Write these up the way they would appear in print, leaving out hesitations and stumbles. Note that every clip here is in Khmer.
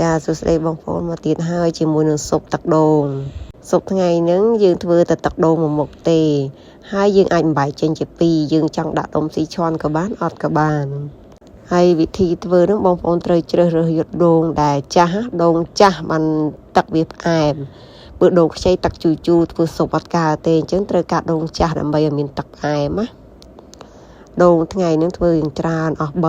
ចាសួស្តីបងប្អូនមកទៀតហើយជាមួយនឹងស៊ុបទឹកដូងស៊ុបថ្ងៃហ្នឹងយើងធ្វើតែទឹកដូងមួយមុខទេ ហើយយើងអាចបំបែកចេញជាពីរយើងចង់ដាក់ដុំស៊ីឈွမ်းក៏បានអត់ក៏បានហើយវិធីធ្វើហ្នឹងបងប្អូនត្រូវជ្រើសរើសយកដូងដែលចាស់ដូងចាស់បានទឹកវាផ្អែមបើដូងខ្ចីទឹកជូរជូរធ្វើស៊ុបអត់កើតទេអញ្ចឹងត្រូវការដូងចាស់ដើម្បីឲ្យមានទឹកផ្អែមណាដូងថ្ងៃហ្នឹងធ្វើយ៉ាងច្រើនអស់3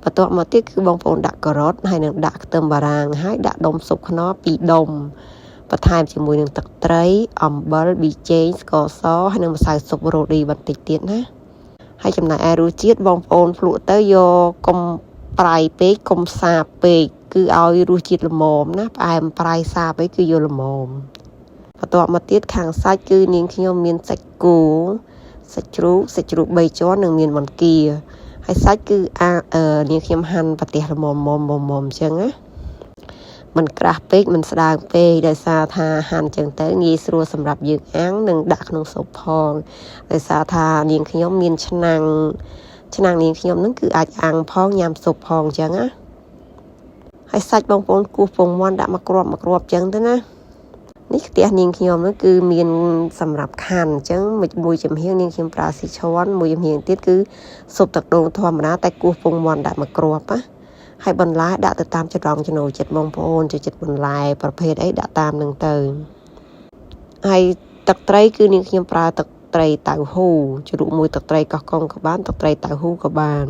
បន្ទាប់មកទៀតគឺបងប្អូនដាក់ការ៉ុតហើយនឹងដាក់ខ្ទឹមបារាំងហើយដាក់ដុំស៊ុបខ្នុរ2ដុំបន្ថែមជាមួយនឹងទឹកត្រីអំបិលប៊ីចេងស្ករសហើយនិងម្សៅស៊ុបរ៉ូឌីបន្តិចទៀតណាហើយចំណែកឯរសជាតិបងប្អូនភ្លក់ទៅយកកុំប្រៃពេកកុំសាបពេកគឺឲ្យរសជាតិល្មមណាផ្អែមប្រៃសាបអីគឺយកល្មមបន្ទាប់មកទៀតខាងសាច់គឺនាងខ្ញុំមានសាច់គោសាច់ជ្រូកសាច់ជ្រូក3ជាន់និងមានបង្គាហើយសាច់គឺអានាងខ្ញុំហាន់ប្រទេសល្មមមមមអញ្ចឹងណាមិនក្រាស់ពេកមិនស្ដើងពេកដោយសារថាហាន់ចឹងទៅងាយស្រួលសម្រាប់យើងអាំងនិងដាក់ក្នុងស៊ុបផងដោយសារថានាងខ្ញុំមានឆ្នាំងឆ្នាំងនាងខ្ញុំហ្នឹងគឺអាចអាំងផងញ៉ាំស៊ុបផងអញ្ចឹងណាហើយសាច់បងប្អូនគោះពងមាន់ដាក់មកគ្រាប់មកគ្រាប់អញ្ចឹងទៅណានេះខ្ទះនាងខ្ញុំហ្នឹងគឺមានសម្រាប់ខាន់អញ្ចឹងមួយចំហៀងនាងខ្ញុំប្រើស៊ីឈွမ်းមួយចំហៀងទៀតគឺស៊ុបទឹកដូងធម្មតាតែគោះពងមាន់ដាក់មកគ្រាប់ណាហើយបន្លែដាក់ទៅតាមចំណង់ចំណូលចិត្តបងប្អូនចូលចិត្តបន្លែប្រភេទអីដាក់តាមនឹងទៅហើយទឹកត្រីគឺនាងខ្ញុំប្រើទឹកត្រីតៅហ៊ូជ្រក់មួយទឹកត្រីកោះកុងក៏បានទឹកត្រីតៅហ៊ូក៏បាន។